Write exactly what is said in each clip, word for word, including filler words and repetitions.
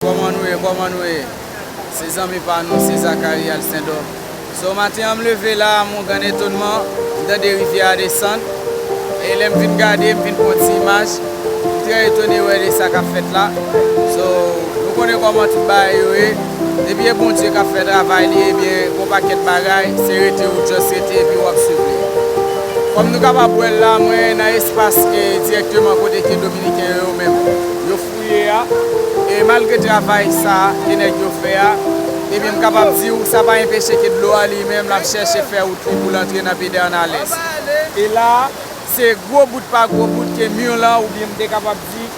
Kòman nou ye? Kòman nou ye? Se zanmi pa nou, se Zacharie Alcindor. So, maten an, m leve la, mon grann etonman, m tande rivyè a desann. E lè m vin gade, m vin pran ti imaj. M trè etone wè de sa k ap fèt la. So, nou konnen kòman tout bagay yo ye. Depi e Bondye k ap fè travay li, ebyen, gon pakèt bagay, se rete ou just rete epi w ap swiv li. Kòm nou kapab wè l la, mwen nan espas, e, dirèkteman kote ke Dominiken yo, yo menm, yo fouye a. E malgre travay sa ke nèg yo fè a, ebyen, m kapab di w, sa pa enpeche ke dlo a li menm, l ap chèche fè wout li pou l antre nan Pedernales. E la, se gwo bout pa gwo bout ke mi lan, oubyen m te kapab di,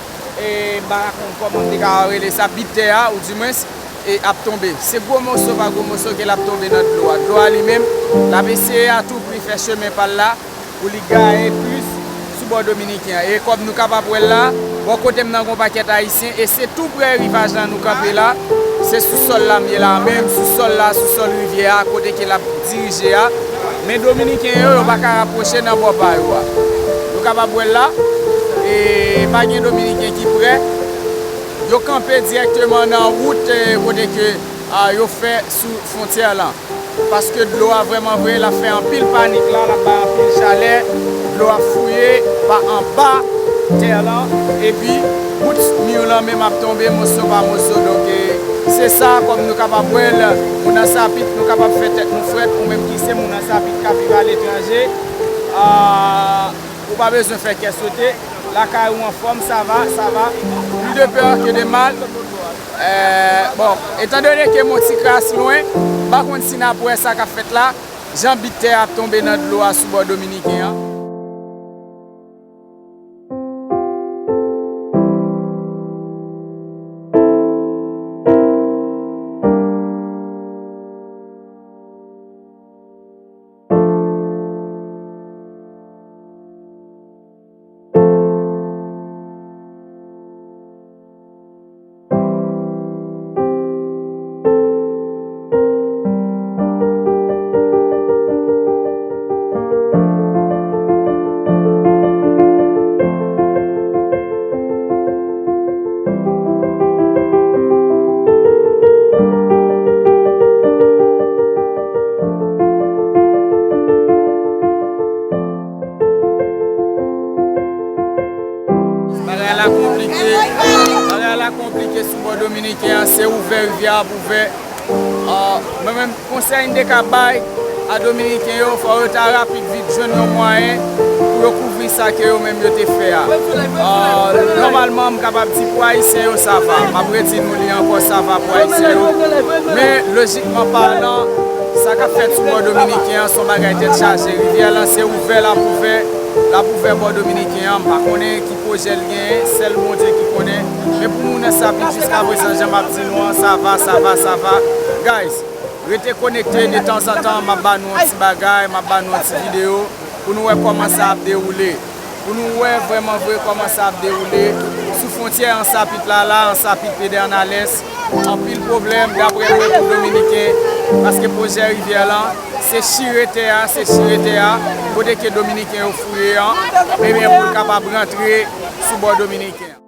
e, m pa ka konn kòman m te ka rele sa, bit tè a, oudimwens, e, ap tonbe. Se gwo moso pa gwo moso ke l ap tonbe nan dlo a. Dlo a li menm, l ap eseye a tou pri fè chemen pa l la, pou li gaye plis sou bò dominiken an. E kòm nou kapab wè l la, bò kote m nan gon pakèt Ayisyen, e se tou prè rivaj la nou kanpe la. Se sou sòl la m ye la menm, sou sòl la, sou sòl rivyè a, kote ke l ap dirije a. Men Dominiken yo, yo pa ka rapwoche nan bò pa yo a. Nou kapab wè l la, e pa gen Dominiken ki prè. Yo kanpe dirèkteman nan wout, e, kote ke, a, yo fè sou fwontyè lan. Paske dlo a vrèman vre, l ap fè anpil panik la, l ap bay anpil chalè, dlo ap fouye pa anba tè lan, epi bout mi lan menm ap tonbe moso pa moso. Donk, e, se sa, kòm nou kapab wè l, moun Ansapit, nou kapab fè tèt nou frèt, ou menm ki se moun Ansapit k ap viv aletranje, a, ou pa bezwen fè kè sote, lakay ou anfòm, sa va, sa va, plus de peur que de mal. Euh, bon, etandone ke m on ti kras lwen, m pa konn si n ap wè sa k ap fèt la, jan bit tè ap tonbe nan dlo a sou bò dominiken an. Bagay la konplike, bagay la konplike sou bò dominiken an, se ouvè rivyè a pou ouvè. Ah, mwen menm, konsèy m te ka bay a dominiken yo, fò yo ta rapid vit jwenn yon mwayen pou yo kouvri sa ke yo menm yo te fè a. Ah, nòmalman, m kapab di pou ayisyen yo, sa va. M ap redi nou li ankò, sa va pou ayisyen yo. Men, lojikman palan, sa k ap fèt sou bò dominiken an, se yon bagay tèt chaje. Rivyè lan, se ouvè l ap ouvè, l ap ouvè bò dominiken an. M pa konnen ki pwojè l genyen, sèl Bondye ki konnen. Men pou moun Ansapit, jiska prezan, jan m ap di nou an, sa va, sa va, sa va. Guys, rete konekte, detanzantan, m ap ba nou yon ti bagay, m ap ba nou yon ti videyo, pou nou wè kòman sa ap dewoule. Pou nou wè vrèman vre kòman sa ap dewoule sou fwontyè Ansapit la, la, Ansapit Pedernales. Anpil pwoblèm, daprè mwen, pou Dominiken, paske pwojè rivyè lan, se chire tè a, se chire tè a, kote ke Dominiken yo fouye an, ebyen, pou l kapab rantre sou bò dominiken an.